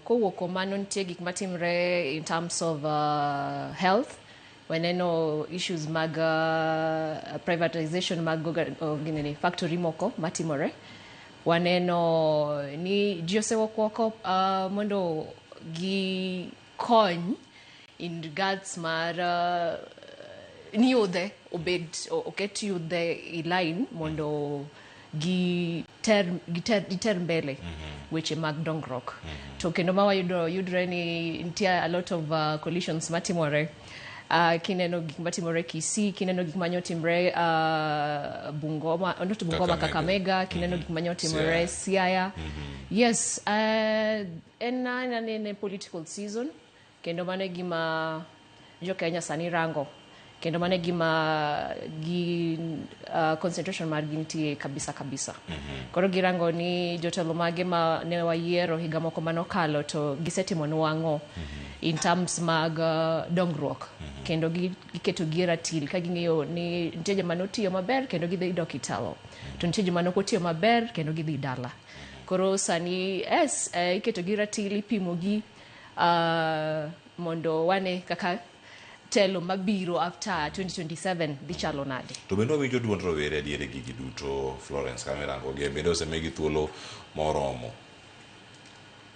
Kowuok kuom mano nitie gik matimre in terms of health. Waneno issues mag privatization mag ginene, factory moko matimore. Waneno ni ji osewuok oko mondo gikony in regards mar ni yudhe obed oket yudhe e line mondo giter mbele weche mag dongruok. To kendo ma wayudo yudre ni nitie a lot of coalitions matimore. Kineno gik matimore Kisii, kineno gik manyotimre Bungoma, not Bungoma, Kakamega. Kakamega, kineno gik manyotimore Siaya. Yes, en anene political season kendo mano e gima jo Kenya sani rango kendo mano e gima gi concentration margi nitie kabisa kabisa. Koro girango ni jotelo mage ma ne wayiero higa moko manokalo to gisetimonwa ang'o in terms mag dongruok kendo giketo gi e ratil ka ging'eyo ni nitie joma notiyo maber kendo gidhi dok e telo to nitie joma nok otiyo maber kendo gidhi dala. Koro sani yes, iketo gi ratil ipimo gi mondo wane kaka telo mabiro after 2027 dhi chalo nade. To bende wawinjo duond rowere adier e gigi duto, Florence, kama irango gi bende osemigi thuolo moromo.